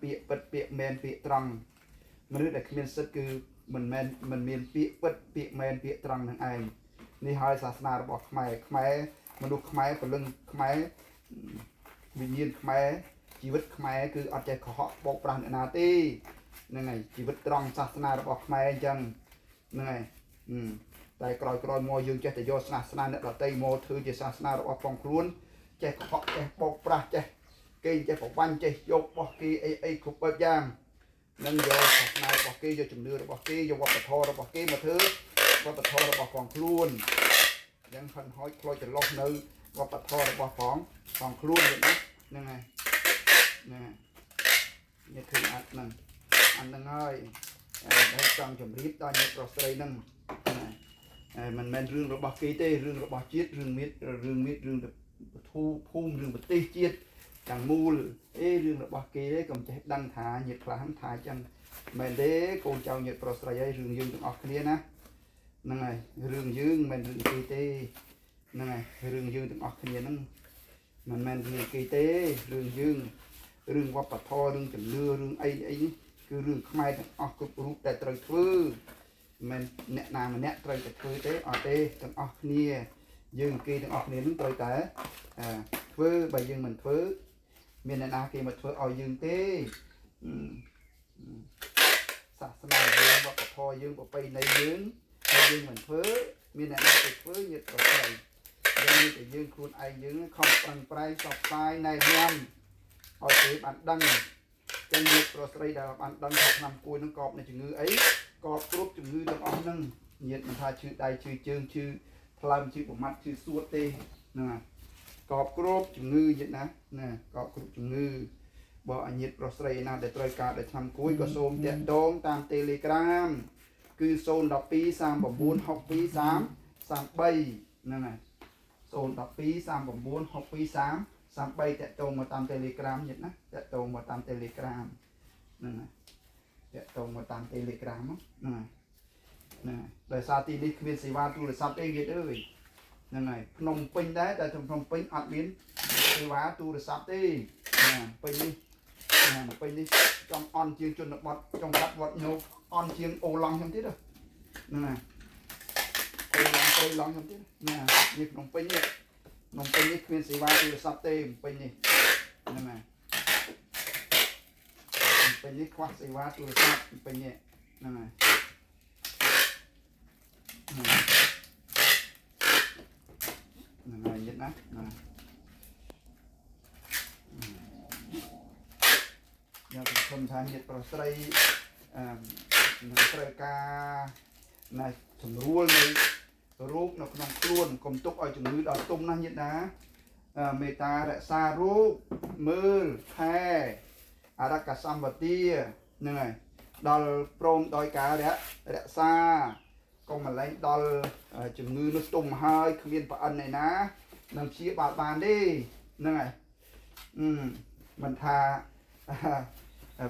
ពាក្យពិតពាក្យមែនពាក្យត្រង់មនុស្សដែលគ្មានសិទ្ធគឺមិនមែនមិនមានពាក្យពិតពាក្យមែនពាក្យត្រង់នឹងឯងនេះហើយសាសនារបស់ខ្មែរខ្មែរមនុស្សខ្មែរព្រលឹងខ្មែរវិញ្ញាណខ្មែរជីវិតខ្មែរគឺអត់ចេះកុហកបោកប្រាស់អ្នកណាទេហ្នឹងហើយជីវិតត្រង់សាសនារបស់ខ្មែរអញ្ចឹងហ្នឹងហើយតែក្រោយក្រោយមកយើងចេះតែយកសាសនាអ្នកដទៃមកធ្វើជាសាសនារបស់ផងខ្លួនចេះកុហកចេះបោកប្រាស់ចេះគេចេះប្រវាញ់ចេះយករបស់គេអីអីគ្រប់បែបយ៉ាងនឹងយកសាសនារបស់គេយកជំនឿរបស់គេយកវប្បធម៌របស់គេមកធ្វើវប្បធម៌របស់ផងខ្លួនអញ្ចឹងហិនហោចខ្លោចចន្លោះនៅវប្បធម៌របស់ផងផងខ្លួននេះហ្នឹងហើយហ្នឹងហើយនេះឃើញអត់ហ្នឹងអាហ្នឹងហើយហើយចង់ជម្រាបដល់អ្នកប្រុសស្រីហ្នឹងហើយមិនមែនរឿងរបស់គេទេរឿងរបស់ជាតិរឿងមិត្តរឿងមិត្តរឿងធូភូមិរឿងប្រទេសជាតិទាំងមូលអេរឿងរបស់គេទេកុំចេះដឹងថាញាតិខ្លះហ្នឹងថាអញ្ចឹងមែនទេកូនចៅញាតិប្រុសស្រីហើយរឿងយើងទាំងអស់គ្នាណាហ្នឹងហើយរឿងយើងមិនមែនរឿងគេទេហ្នឹងហើយរឿងយើងទាំងអស់គ្នាហ្នឹងមិនមែនរឿងគេទេរឿងយើងរឿងវប្បធម៌រឿងជំនឿរឿងអីអីនេះគឺរឿងខ្មែរទាំងអស់គ្រប់រូបដែលត្រូវធ្វើមិនអ្នកណាម្នាក់ត្រូវតែធ្វើទេអត់ទេទាំងអស់គ្នាយើងគេទាំងអស់គ្នានឹងត្រូវតែធ្វើបើយើងមិនធ្វើមានអ្នកណាគេមកធ្វើឲ្យយើងទេសាសនាយើងវប្បធម៌យើងប្រពៃណីយើងហើយយើងមិនធ្វើមានអ្នកណាគេធ្វើញាតិប្រុសស្រីយើងតែយើងខ្លួនឯងយើងខំប្រឹងប្រែងផ្សព្វផ្សាយណែនាំឲ្យគេបានដឹងចឹងញាតិប្រុសស្រីដែលបានដឹងថាឆ្នាំគួយនឹងកប់នៃជំងឺអីកប់គ្រប់ជំងឺទាំងអស់ហ្នឹងញាតិមិនថាឈឺដៃឈឺជើងឈឺថ្លើមឈឺប្រមាត់ឈឺសួតទេហ្នឹងកប់គ្រប់ជំងឺញាតិណាណាកប់គ្រប់ជំងឺបើអញាតិប្រុសស្រីណាដែលត្រូវការដែលឆ្នាំគួយក៏សូមតាក់ទងតាម Telegram គឺ012 39 62 33ហ្នឹងហើយ012 39 62 33តាក់ទងមកតាម Telegram ញាតិណាតាក់ទងមកតាម Telegram ហ្នឹងហើយតាក់ទងមកតាម Telegram ហ្នឹងហើយហ្នឹងហើយដោយសារទីនេះគ្មានសេវាទូរស័ព្ទទេញាតិអើយហ្នឹងហើយភ្នំពេញដែរតែភ្នំពេញអត់មានសេវាទូរស័ព្ទទេណាពេញនេះណាពេញនេះចង់អន់ជាងជនបទចង់កាត់វត្តញោកអន់ជាងអូឡង់ខ្ញុំទៀតហ្នឹងហើយអូឡង់ព្រៃឡង់ខ្ញុំទៀតណានេះភ្នំពេញនេះភ្នំពេញនេះគ្មានសេវាទូរស័ព្ទទេភ្នំពេញនេះហ្នឹងហើយភ្នំពេញនេះខ្វះសេវាទូរស័ព្ទភ្នំពេញនេះហ្នឹងហើយហ្នឹងហើយយិតណាណាខ្ញុំសង្ឃឹមថាញាតិប្រុសស្រីនឹងត្រូវការណាស្រួលនៅរោគនៅក្នុងខ្លួនកុំទុកឲ្យជំងឺដល់ទុំណាញាតិណាមេត្តារក្សារោគមើលថែអរកសម្បទាហ្នឹងហើយដល់ព្រមដោយការរក្សាកុំម្លែងដល់ជំងឺនោះទុំហើយគ្មានប្រអិនឯណានឹងព្យាបាលបានទេហ្នឹងហើយមិនថា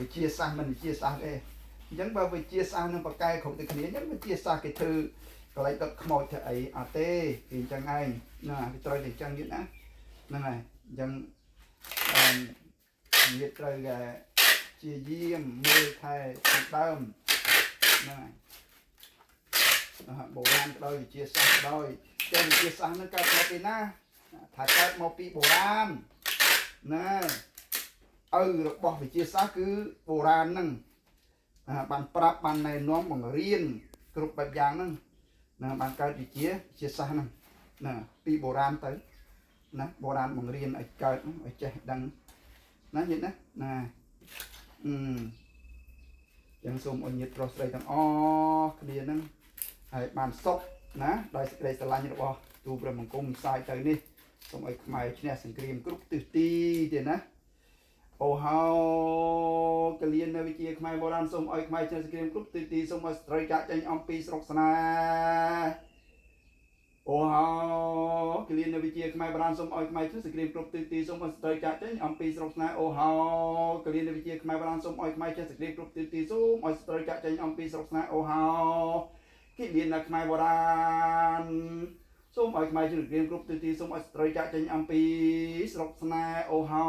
វិទ្យាសាស្ត្រមិនវិទ្យាសាស្ត្រទេអញ្ចឹងបើវិទ្យាសាស្ត្រនឹងប្រកែគ្រប់តែគ្នាអញ្ចឹងវិទ្យាសាស្ត្រគេធ្វើកន្លែងដុតខ្មោចធ្វើអីអត់ទេគេអញ្ចឹងឯងណាវាត្រូវតែអញ្ចឹងទៀតណាហ្នឹងហើយអញ្ចឹងអឺវាត្រូវតែជាយាមមើលថែពីដើមហ្នឹងហើយបុរាណក៏ដោយវិទ្យាសាស្ត្រក៏ដោយតែវិទ្យាសាស្ត្រនឹងកើតមកពីណាថាកើតមកពីបុរាណណាឪរបស់វិទ្យាសាស្ត្រគឺបុរាណហ្នឹងបានប្រាប់បានណែនាំបង្រៀនគ្រប់បែបយ៉ាងហ្នឹងណាបានកើតវិទ្យាសាស្ត្រហ្នឹងណាពីបុរាណទៅណាបុរាណបង្រៀនឲ្យកើតឲ្យចេះដឹងណាញាតិណាណាអឺចឹងសូមឲ្យញាតិប្រុសស្រីទាំងអស់គ្នាហ្នឹងហើយបានសុខណាដោយសេចក្តីស្រឡាញ់របស់ទូព្រះបង្គំផ្សាយទៅនេះសូមឲ្យខ្មែរឈ្នះសង្គ្រាមគ្រប់ទិសទីទៀតណាអូហោកលៀននៅវិជាខ្មែរបុរាណសូមឲ្យខ្មែរឈ្នះសង្គ្រាមគ្រប់ទិសទីសូមឲ្យស្ត្រីចាក់ចេញអំពីស្រុកស្នេហ៍អូហោកលៀននៅវិជាខ្មែរបុរាណសូមឲ្យខ្មែរឈ្នះសង្គ្រាមគ្រប់ទិសទីសូមឲ្យស្ត្រីចាក់ចេញអំពីស្រុកស្នេហ៍អូហោកលៀននៅវិជាខ្មែរបុរាណសូមឲ្យខ្មែរឈ្នះសង្គ្រាមគ្រប់ទិសទីសូមឲ្យស្ត្រីចាក់ចេញអំពីស្រុកស្នេហ៍អូហោគិលៀននៅខ្មែរបុរាណសូមឲ្យខ្មែរឈ្នះសង្គ្រាមគ្រប់ទិសទីសូមឲ្យស្ត្រីចាក់ចេញអំពីស្រុកស្នេហ៍អូហោ